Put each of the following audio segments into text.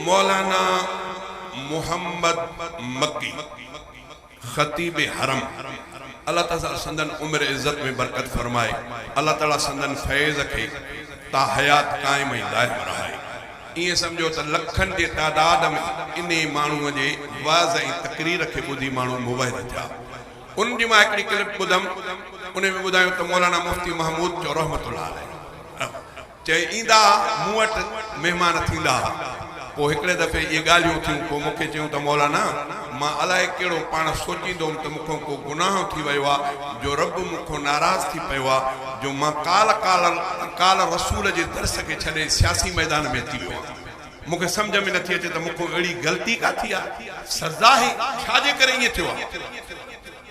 مولانا محمد مڪي خطيب حرم الله تعالي سندن عمر عزت ۾ برڪت فرمائي الله تعالي سندن فيض کي تا حيات قائم ۽ دائم رهائي. ائين سمجهو ته لکن جي تعداد ۾ انهي ماڻهوء جي وعظ ۽ تقرير کي ٻڌي ماڻهو موحد ٿيا. ان جي مان هڪڙي ڪلپ ٻڌم انهي ۾ ٻڌايون ته مولانا مفتي محمود چئو رحمة الله عليه چئي ايندا ها مون وٽ مهمان ٿيندا ها پوء هڪڙي دفعي اهي ڳالهيون ٿيون پوء مون کي چيون ته مولانا مان الائي ڪهڙو پاڻ سوچيندو هوم ته مون کان ڪو گناهه ٿي ويو آ جو رب مون کان ناراض ٿي پيو آ جو مان قال قال قال رسول جي درس کي ڇڏي سياسي ميدان ۾ اچي ويو آهيان مون کي سمجهه ۾ نٿي اچي ته مون کان اهڙي غلطي ڪا ٿي آ سزا آهي ڇا جي ڪري ائين ٿيو آ.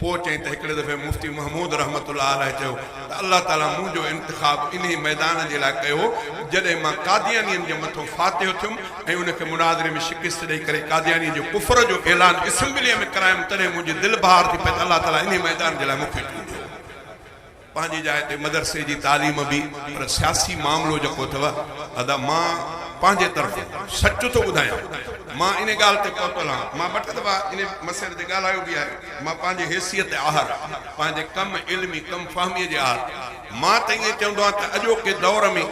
پوء چيائين ته هڪڙي دفعي مفتي محمود رحمة الله عليه چيو ته الله تعاليٰ منهنجو انتخاب انهي ميدان جي لاء ڪيو جڏهن مان قاديانين جي مٿو فاتح ٿيم ۽ ان کي مناظري ۾ شڪست ڏئي ڪري قادياني جي ڪفر جو اعلان اسمبليء ۾ ڪرايم تڏهن منهنجي دل بهار ٿي پئي ته الله تعاليٰ انهي ميدان جي لاء مون کي چونڊيو. پنهنجي جاء تي مدرسي جي تعليم به پر سياسي معاملو جيڪو اٿو ادا مان پنهنجي طرفون سچ ٿو ٻڌايان مان ان ڳالهه تي پهتل آهيان مان ٻه ٽي دفعا ان مسئلي تي ڳالهايو به آهي مان پنهنجي حيثيت آهر پنهنجي ڪم علمي ڪم فهمي جي آهر مان ته ائين چوندو آهيان ته اڄوڪي دور ۾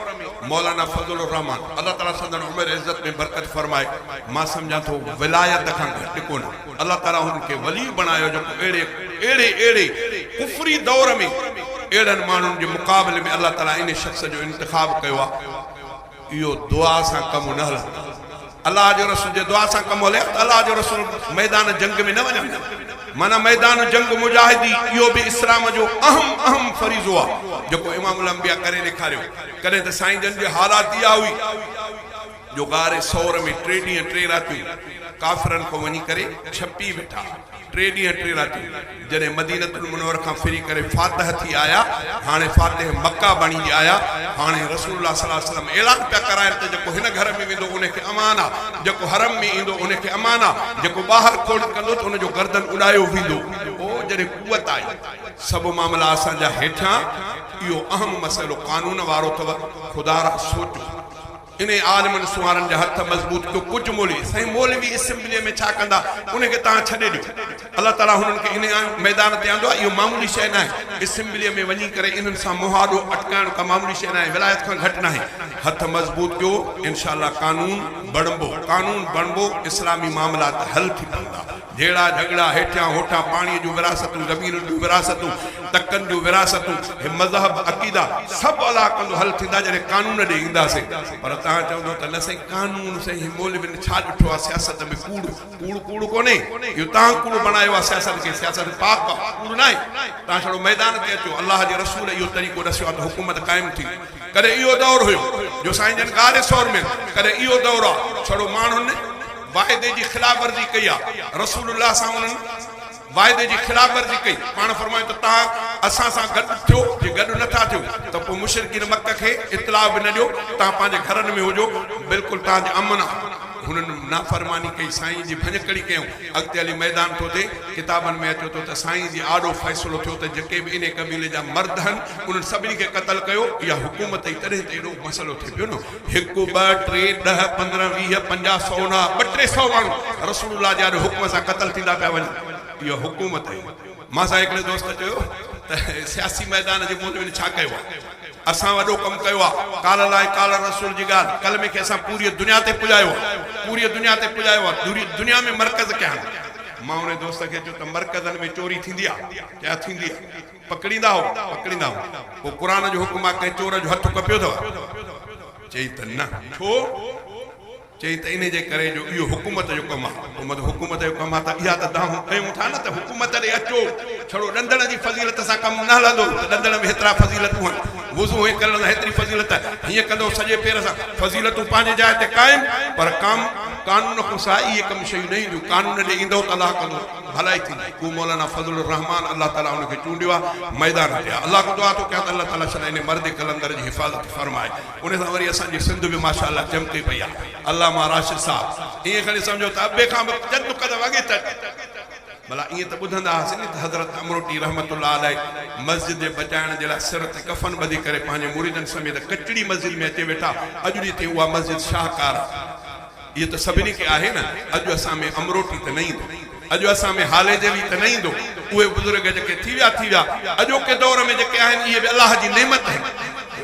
مولانا فضل الرحمان الله تعالي سندن عمر عزت ۾ برڪت فرمائي مان سمجهان ٿو ولايت کان گهٽ ڪونه الله تعالي هن کي ولي بڻايو جيڪو اهڙي اهڙي اهڙي ڪفري دور ۾ اهڙن ماڻهن جي مقابلي ۾ الله تعالي ان شخص جو انتخاب ڪيو آهي اهو دعا سان ڪم نه هلندو الله جو رسول جي دعا سان ڪم هلي ته الله جو رسول ميدان جنگ ۾ نه وڃن معنی ميدان جنگ مجاهدي اهو به اسلام جو اهم اهم فريضو آهي جيڪو امام الانبياء ڪري ڏيکاريو ڪڏهن ته سائين جن جي حالات اها هئي جو غار ثور ۾ ٽي ڏينهن ٽي راتيون ڪافرن کان وڃي ڪري ڇپي ويٺا. ٽي ڏينهن ٽي راتيون جڏهن مدينة المنور کان ڦري ڪري فاتح ٿي آيا، هاڻي فاتح مڪه بڻجي آيا، هاڻي رسول الله صلي الله عليه وسلم اعلان پيا ڪرائن ته جيڪو هن گهر ۾ ويندو ان کي امان آ، جيڪو حرم ۾ ايندو ان کي امان آ، جيڪو ٻاهر کوڙ ڪندو ته ان جو گردن اڏايو ويندو. پوء جڏهن قوت آئي، سڀ معاملا اسان جا هيٺيان، اهو اهم مسئلو قانون وارو اٿو، خدارا سوچو. انهي عالمن سنوارن جا هٿ مضبوط ڪيو ڪجهه مولوي سائين مولوي اسيمبلي ۾ ڇا ڪندا انهي کي توهان ڇڏي ڏيو الله تعالي هنن کي انهي ميدان تي آندو آهي اهو معمولي شيء ناهي اسيمبلي ۾ وڃي ڪري انهن سان مهاڏو اٽڪائڻ ڪا معمولي شيء ناهي ولايت کان گهٽ ناهي هٿ مضبوط ڪيو انشاء الله قانون بڻبو قانون بڻبو اسلامي معاملات حل ٿي پوندا. جهيڙا جهڳڙا، هيٺيان هوٺان، پاڻيء جون ورهاستون، زمينن جون ورهاستون، تڪن جون ورهاستون، هي مذهب، عقيدا، سڀ الله ڪندو حل ٿيندا جڏهن قانون ڏي اينداسين. پر توهان چوندو ته نه سائين قانون سائين هي مولوين ڇا ڏٺو آهي سياست ۾ ڪوڙ، ڪوڙ ڪوڙ ڪونهي، اهو توهان ڪوڙ بڻايو آهي سياست کي، سياست پاڪ آهي، ڪوڙ ناهي. توهان ڇڙو ميدان تي اچو، الله جي رسول اهو طريقو ڏسيو آهي ته حڪومت قائم ٿي. ڪڏهن اهو دور هيو جو سائين جن غار ثور ۾، ڪڏهن اهو دور آهي ڇڙو ماڻهن واعدي جي خلاف ورزي ڪئي آ، رسول الله سان انهن واعدي جي خلاف ورزي ڪئي، پاڻ فرمايو ته توهان اسان سان گڏ ٿيو، جي گڏ نه ٿا ٿيو ته پوء مشرڪين مڪه کي اطلاع به نه ڏيو، توهان پنهنجي گهرن ۾ هجو، بلڪل توهان جي امن آ. هنن نافرماني ڪئي، سائين جي ڀڃڪڙي ڪيائون، اڳتي هلي ميدان ٿو ٿئي، ڪتابن ۾ اچي ٿو ته سائين جي آڏو فيصلو ٿيو ته جيڪي به انهي قبيلي جا مرد هن، انهن سڀني کي قتل ڪيو، اها حڪومت ئي تڏهن ته ايڏو مسئلو ٿئي پيو نه. هڪ، ٻه، ٽي، ڏهه، 15، 20، 50، سئو نه، ٻه ٽي سئو ماڻهو رسول الله جي آڏو حڪم سان قتل ٿيندا پيا وڃن. اها حڪومت آهي. مان سان هڪڙي دوست چيو ته سياسي ميدان جي مولوين ڇا ڪيو آهي؟ اسان وڏو ڪم ڪيو آهي. قال الله ۽ قال الرسول جي ڳالهه ڪلمي کي اسان پوريء دنيا تي پڄايو آهي. پوريء دنيا تي پڄايو آهي. دنيا ۾ مرڪز ڪيا آهن. مان انهي دوست کي چيو ته مرڪزن ۾ چوري ٿيندي آهي؟ چيا ٿيندي آهي. پڪڙيندا هئو؟ پڪڙيندا هئون. پوء قرآن جو حڪم آ ڪنهن چور جو هٿ ڪپيو اٿو؟ چيائين ته نه. ڇو؟ چيائين ته انهي جي ڪري جو اهو حڪومت جو ڪم آ. پوء مطلب حڪومت جو ڪم آ ته اها ته دانهون ڪيون ٿا نه ته حڪومت ڏي اچو. ڇڙو ڏندڻ جي فضيلت سان ڪم نه هلندو ته ڏندڻ ۾ هيترا فضيلتون هن. وضو هيئن ڪرڻ سان هيتري فضيلت، هيئن ڪندو سڄي پير سان. فضيلتون پنهنجي جاء تي قائم پر ڪم قانون کان سواء اهي ڪم شيون نه اينديون. قانون ڏي ايندؤ ته الله ڪندو. ڀلائي ٿيندي. هو مولانا فضل الرحمان الله تعالي ان کي چونڊيو آهي ميدان تي آهي. الله کان دعا ٿو ڪيان ته الله تعالي شل انهي مرد قلندر جي حفاظت فرمائي. ان سان وري اسان جي سنڌ به ماشاء الله چمڪي پئي آهي. علامه راشد صاحب ائين کڻي سمجهو ته ابي کان به چند قدم اڳي ته ڀلا ائين ته ٻڌندا هئاسين نه ته حضرت امروٽي رحمة الله عليه مسجد جي بچائڻ جي لاء سر تي ڪفن ٻڌي ڪري پنهنجي مريدن سميت ڪچڙي مسجد ۾ اچي ويٺا. اڄ ڏينهن تائين اها مسجد شاهڪار آهي. اهو ته سڀني کي آهي نه. اڄ اسان ۾ امروٽي ته نه ايندو. اڄ اسان ۾ هاليجوي ته نه ايندو. اهي بزرگ جيڪي ٿي ويا ٿي ويا. اڄوڪي دور ۾ جيڪي آهن اهي به الله جي نعمت آهن.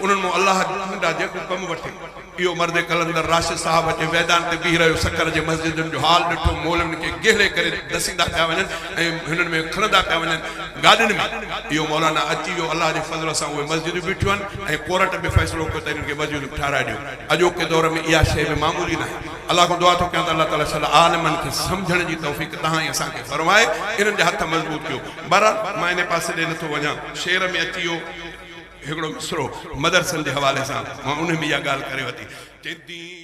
انهن مان الله ننڍا جيڪو ڪم وٺي. اهو مرد قلندر راشد صاحب اچي ميدان تي بيهي رهيو. سکر جي مسجدن جو حال ڏٺو. مولوين کي گهلي ڪري دسيندا پيا وڃن ۽ هنن ۾ کڻندا پيا وڃن گاڏين ۾. اهو مولانا اچي ويو. الله جي فضل سان اهي مسجدون بيٺيون آهن ۽ ڪورٽ به فيصلو ڪيو ته انهن کي مسجدون ٺهرائي ڏيو. اڄوڪي دور ۾ اها شيء به معمولي ناهي. الله کان دعا ٿو ڪيان ته الله تعالي شل عالمن کي سمجهڻ جي توفيق توهان ۽ اسان کي فرمائي انهن جا هٿ مضبوط ڪيو. بهرحال مان انهي پاسي ڏي نٿو وڃان. شعر ۾ اچي ويو هڪڙو مصرعو مدرسن جي حوالي سان مان انهي ۾ اها ڳالهه ڪري ورتي. چي دين.